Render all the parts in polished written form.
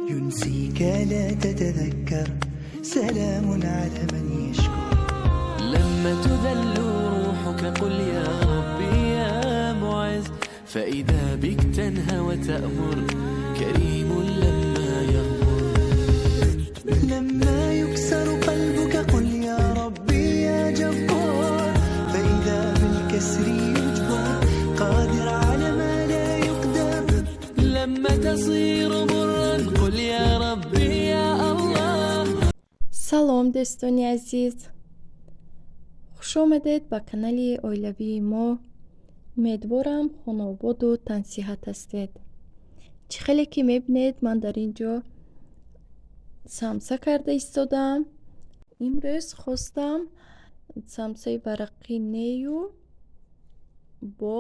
ينسيك لا تتذكر، سلام على من يشكر. لما تذل روحك قل يا ربي يا معز، فإذا بك تنهى وتأمر، كريم لما يغمر. لما يكسر قلبك قل يا ربي يا جبار، فإذا بالكسر يجبر، قادر على ما لا يقدر. لما تصير مرا قل يا ربي يا الله. Салом, дӯстони азиз, хушомадед ба канали оилавии мо. Умедворам, хонаободу тансиҳат ҳастед. Чӣ хеле ки мебинед, ман дар ин ҷо самса карда истодаам. Имрӯз хостам самсаи варақӣ нею, бо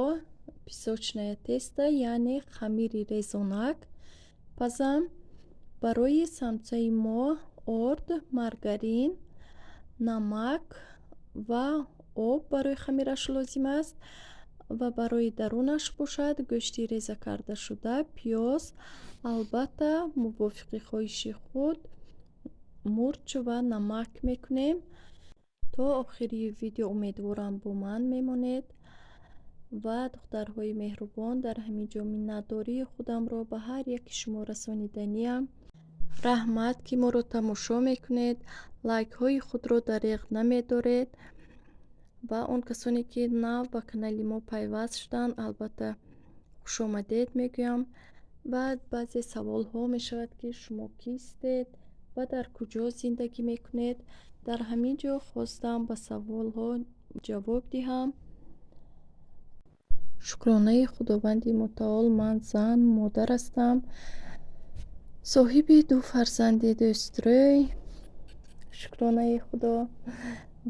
песочное тесто, яъне хамири резонак пазам. Барои самсаи мо орд, маргарин, намак ва об барои хамираш лозим аст ва барои дарунаш бошад гӯшти реза кардашуда, пиёз, албатта, мувофиқи хоҳиши худ мурч ва намак мекунем. То охири видео умедворам, бо ман мемонед. Ва духтарҳои меҳрубон, дар ҳамин ҷо миннатдории худамро ба ҳар яки шумо расониданиям. Раҳмат, ки моро тамошо мекунед, лайкҳои худро дареғ намедоред. Ва он касоне ки нав ба канали мо пайваст шуданд, албатта, хушомадед мегӯям. Ва баъзе саволҳо мешавад, ки шумо кистед ва дар куҷо зиндагӣ мекунед. Дар ҳамин ҷо хостам ба саволҳо ҷавоб диҳам. Шукронаи Худованди Мутаол, ман зан, модар ҳастам, соҳиби ду фарзанди дӯстрӯй, шукронаи Худо,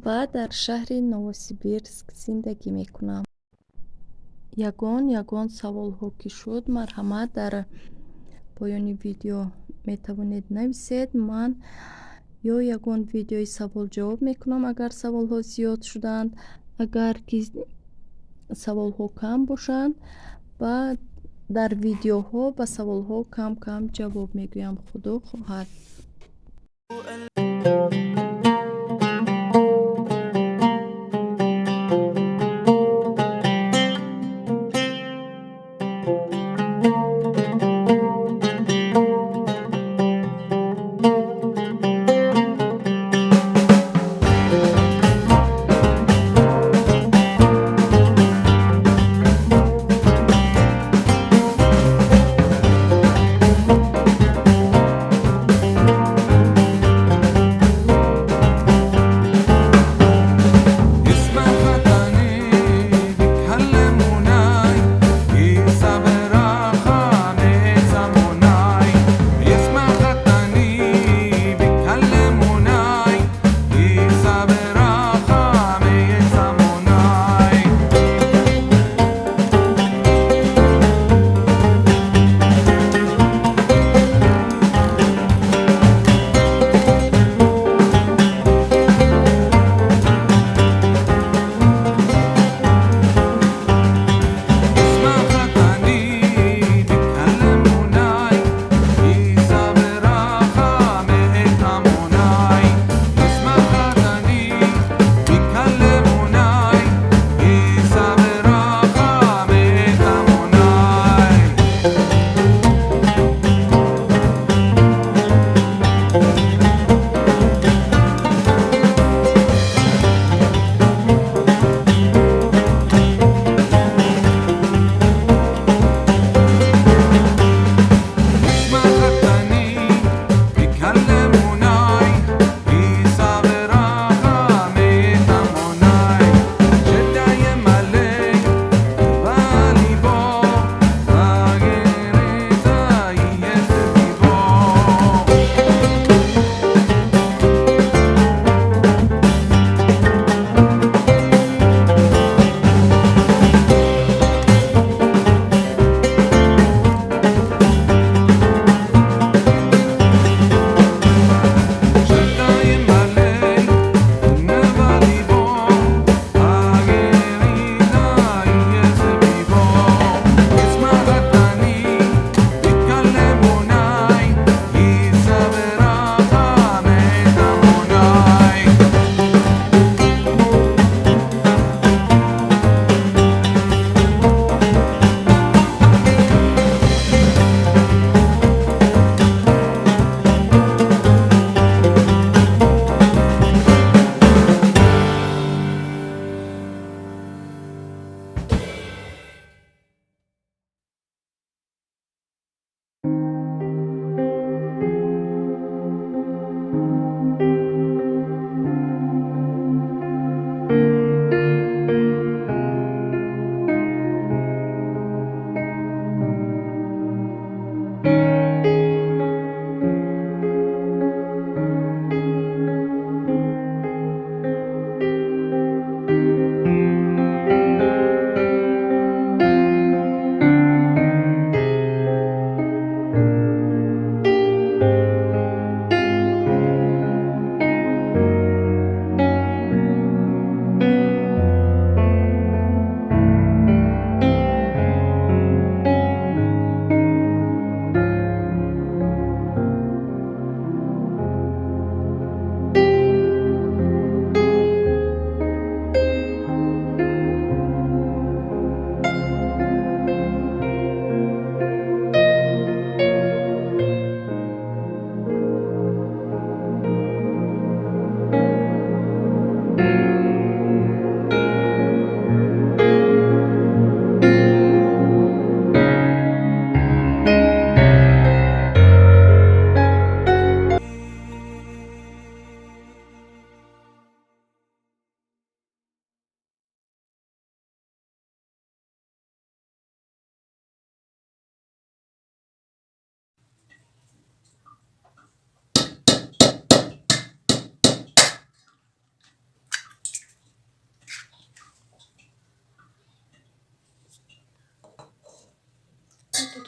ва дар шаҳри Новосибирск зиндагӣ мекунам. Ягон саволҳо ки шуд, марҳамат, дар поёни видео метавонед нависед. Ман ё ягон видеои савол-ҷавоб мекунам, агар саволҳо зиёд шуданд. Агар ки саволҳо кам бошанд, ба дар видеоҳо ба саволҳо кам кам ҷавоб мегӯям, Худо хоҳад.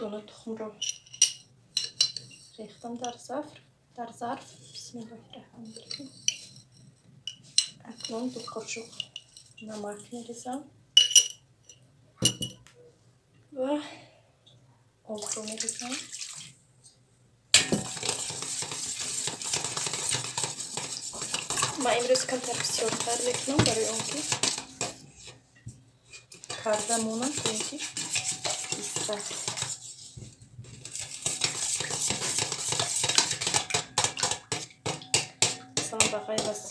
Дона тухмро рехтам дар зарф. Бисмиллоҳи раҳмони раҳим. Акнун 2 қошуқ намак мерезам ва обро мерезам. Ман имрӯз камтар бисёртар мекунам, барои он ки карда монам, то ин ки истад. Масалан, ба ғайр аз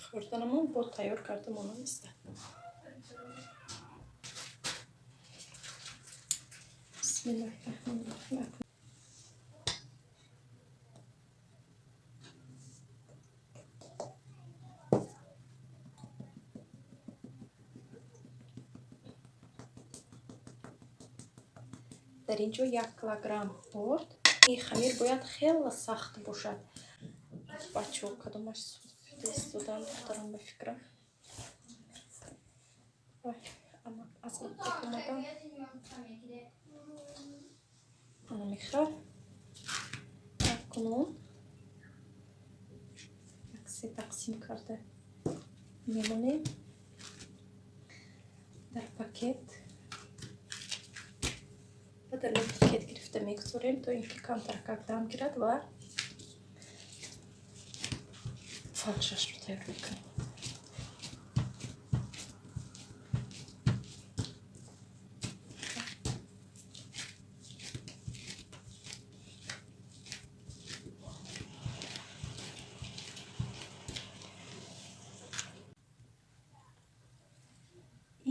хӯрданамон бо тайёр карда монам истад. Бисмиллоҳи раҳмони раҳим. Дар ин ҷо 1 килограмм орд. Ин хамир бояд хеле сахт бошад. Бачаҳо кадомаш истодан, духтарам, ба фикрам. Аз мактаб омадам. Ана мехӯр. Акнун як се тақсим карда мемонем дар пакет. Ва дар пакет гирифта мегузорем, то ин ки камтар дам гирад ва фаршашро тайёр мекунем.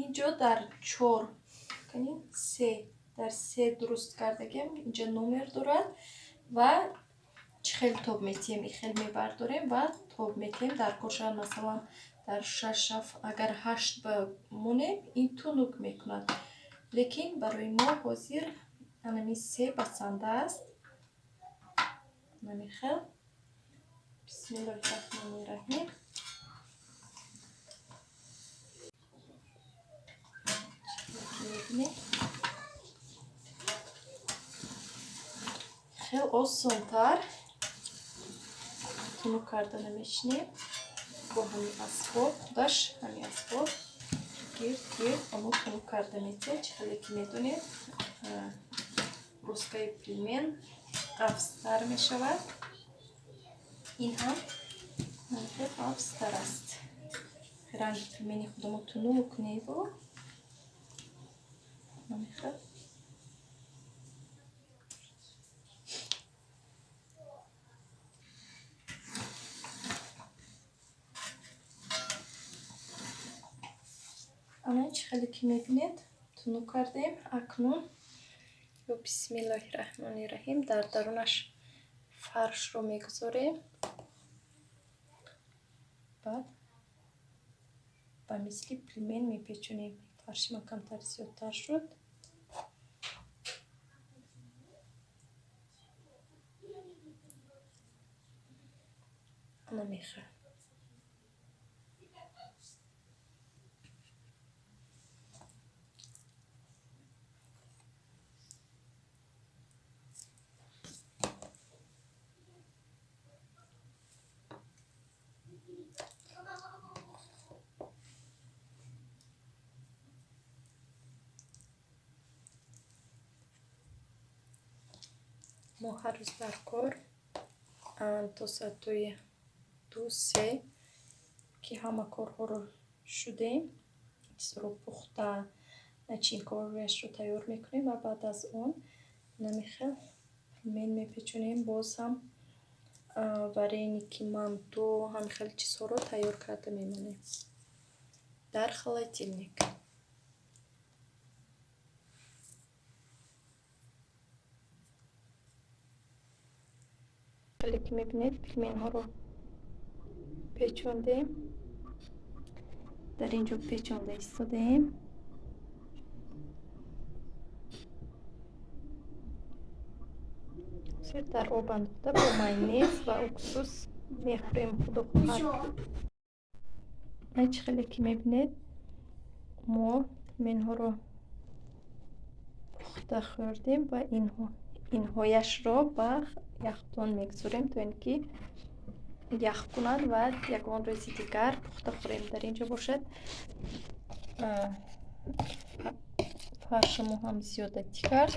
Инҷо дар 4, се, дар се дуруст кардагем, инҷа номер дорад ва чӣ хел тоб метиҳем, и хел мебардорем ва тоб метиҳем. Дар кор шавад, масалан, дар 6, 7, агар 8 монем, ин тунук мекунад. Лекин барои мо ҳозир анами се басанда аст. Анами хел. Бисмиллоҳи раҳмони раҳим. Мебинед, хел осонтар тунук карда намешинем. Бо ҳамин асбоб, худаш ҳамин асбоб гирд гирд оно тунук карда метиҳад. Чӣ хеле ки медонед, рускаи пельмен ғафзтар мешавад. Ин ҳам ғафзтар аст. Ранги пельмени худамо тунук неву намехӯрад. Ана чӣ хеле ки мебинед, тунук кардем. Акнун ё бисмиллоҳи раҳмони раҳим дар дарунаш фаршро мегузорем. Баъд ба мисли пельмен мепечонем. Фарши ман камтар зиёдтар шуд. Ана мехӯрам. Мо ҳар рӯз дар кор то соатҳои 2-3 ки ҳама корҳоро шудем, чизро пухта, начинкаҳояшро тайёр мекунем ва баъд аз он намехел пельмен мепечонем. Боз ҳам вареники, манту, ҳамин хел чизҳоро тайёр карда мемонем дар холодильник. Хеле ки мебинед, пельменҳоро печондем. Дар ин ҷо печонда истодаем. Ҳозир дар об андохта бо майонез ва уксус мехӯрем, худо хоҳад. Чӣ хеле ки мебинед, мо пельменҳоро пухтем. Пухта хӯрдем ва инҳояшро ба яхдон мегузорем, то ин ки ях кунад ва ягон рӯзи дигар пухта хӯрем. Дар ин ҷо бошад, фарши мо ҳам зиёдатӣ кард.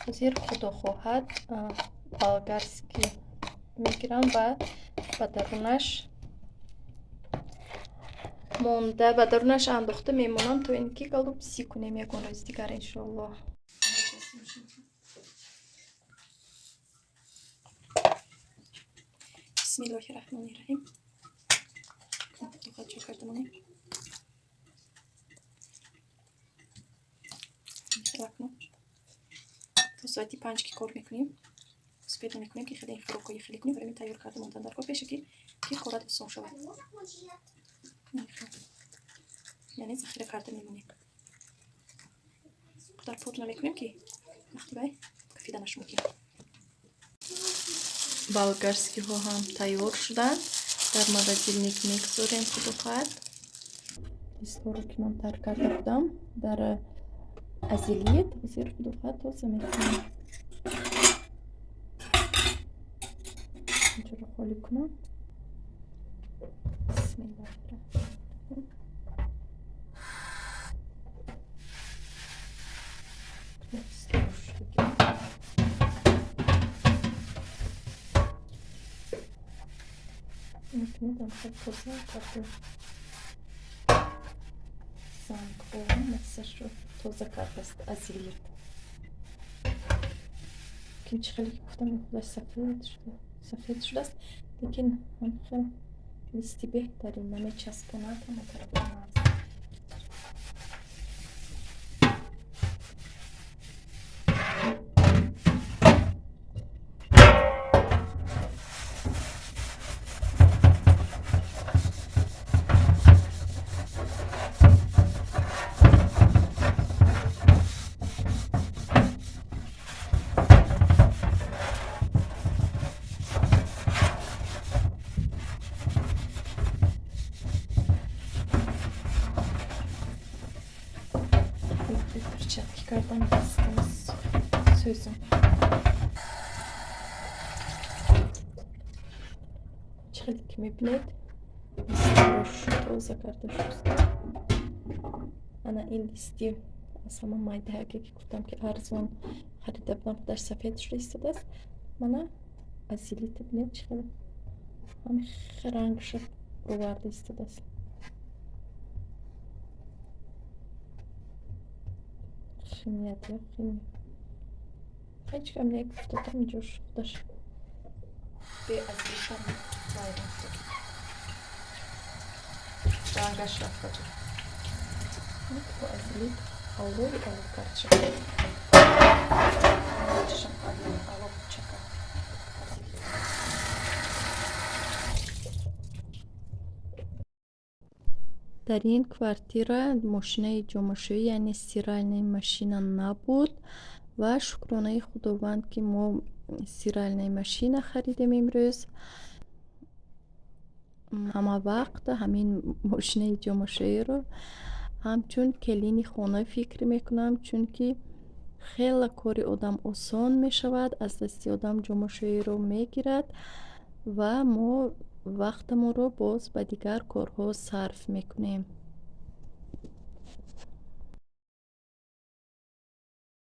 Ҳозир, худо хоҳад, болгарский мегирам ва ба дарунаш монда, ба дарунаш андохта мемонам, то ин ки голубцы кунем ягон рӯзи дигар, иншоаллоҳ. Бисмиллоҳи раҳмони раҳим. Духатча карда монем. То соати 5 ки кор мекунем, успеть намекунем, ки хеле хӯрокҳои хеле кунем. Барои тайёр карда мондан дар кор пешакӣ, ки корат осон шавад. Яъне захира карда мемонем, қадар пур намекунем, ки вақти вай кафиданаш мумкин. Болгарский ҳо ҳам тайёр шуданд, дар морозильник мегузорем, худо хоҳад. Листҳоро, ки ман тар карда будам дар азелит, ҳозир, худо хоҳад, тоза мекунем. Инҷоро холӣ кунам. Бисмиллоҳи раҳмони раҳим. Мебинед, хел тоза карду, зангҳо масашро тоза кардааст азелит. Ки чӣ хеле ки гуфтам, худаш сафед шуда, сафед шудааст, лекин ҳам хел листи беҳтарин намечаспонад, ҳама тарафа аст. Перчатки кардам, дастам сӯзам. Чӣ хеле ки мебинед, листиро тоза карда шуста. Ана ин листи аз ҳама майдаҳаке, ки гуфтам, ки арзон харида будам, худаш сафед шуда истодааст. Мана азелита, бинед, чӣ хеле ҳами рангша бироварда истодааст. Химия, химия ҳеҷ кам не гуфтатам, инҷош худаш беазелитам вайрон шуд, рангаш рафта буд. Бо азелит аллои алло кард шуд. Алло чака. Дар ин квартира мошинаи ҷомашӯӣ, яъне стиральная машина набуд ва шукронаи Худованд, ки мо стиральная машина харидем имрӯз. Ҳама вақт ҳамин мошинаи ҷомашӯиро ҳамчун келини хона фикр мекунам, чунки хеле кори одам осон мешавад, аз дасти одам ҷомашӯиро мегирад ва мо вақтамонро боз ба дигар корҳо сарф мекунем.